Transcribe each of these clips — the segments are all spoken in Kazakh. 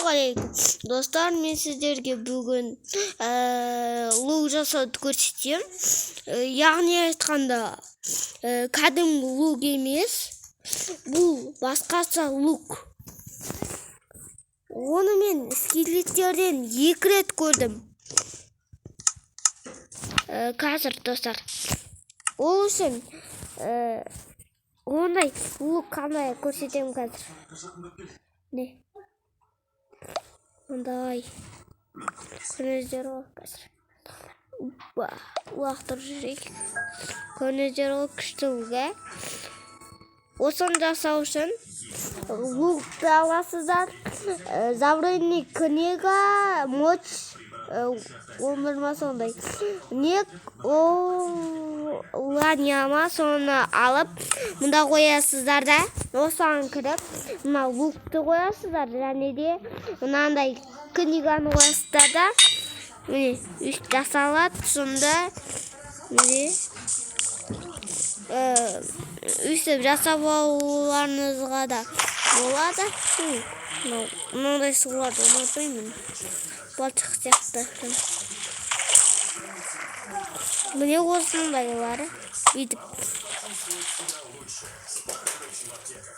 Ассалаумағалейкум, достар! Мен сіздерге бүгін лук жасауды көрсетемін. Яғни айтқанда, кәдімгі лук емес, бұл басқаша лук. Оны мен скелеттерден екі рет көрдім. Қазір, достар, ол үшін ондай лук қандай, көрсетемін қазір. Не, мындай көрдіңіздер ғой. Қазір лақтырып жіберейік. Көрдіңіздер ғой, күшті лук, ә? Осыны жасау үшін лукты аласыздар, забавный книга, мощь 11 ма, сондай не лания ма, соны алып мында қоясыздар да, осыған кіріп, мына лукты қоясыздар және де мынандай книганы қоясыздар да, міне, өйстіп жасалады. Сонда, міне, өйстіп жасап алуларыңызға да болады. Мынау мынандай суларды ұнатпаймын, балшық сияқты. Міне, осындайлары бүйтіп. Лучше, чем в аптеках.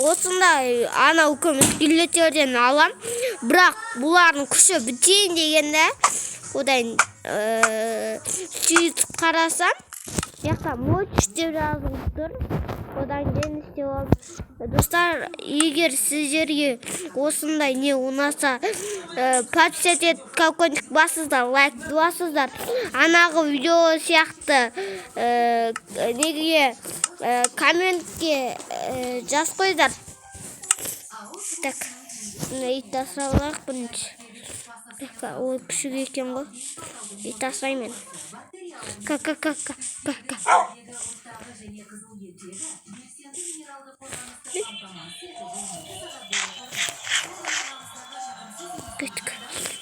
Осындай анау кім, скелеттерден алам, бірақ бұлардың күші бітейін дегенде, одан сөйтіп қарасам, мына жақта «мощь» деп жазылып тұр. Одан кейін істеп алдым. Достар, егер сіздерге осындай не ұнаса, подписать етіп, колокольчик басыңыздар, лайк басыңыздар. Анағы видео сияқты неге комментке жазып қойыңыздар. Так, мына итті асырап алайық бірінші. Так, ой, күшік екен ғой, ит асыраймын мен. Ка, ка, ка, ка, ка, ка. Және қызыл еттегі белсенді минералды қорғанысты қамтамасыз етіп, 12 сағат бойы Кеттік,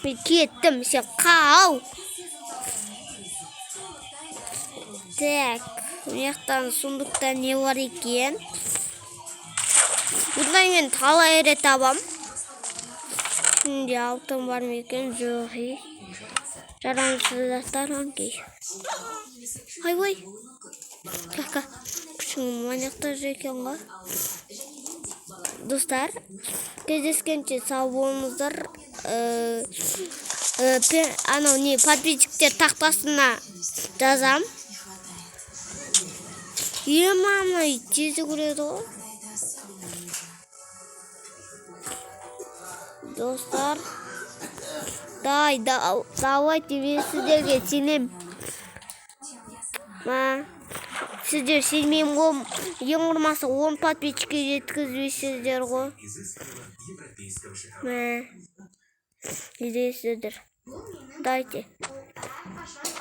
мен кеттім, сен қал. Так, мына жақтан сундукта не бар екен? Бұндай мен талай рет табам. Ішінде алтын бар ма екен? Жоқ, ей, жарамсыз заттар. Окей, ойбай, кака, күшігім мына жақта жүр екен ғой. Достар, кездескенше сау болыңыздар. Анау не, подписчиктер тақтасына жазам. Е, мама, тез жүгіреді ғой. Достар, дай, давайте, мен сіздерге сенем. Ма, сіздер сенбеймін ғой, ең құрмаса 10 подписчикке жеткізбейсіздер ғой. Изысканного европейского шоколада. Мә, не дейсіздер? Давайте. Әрқашан.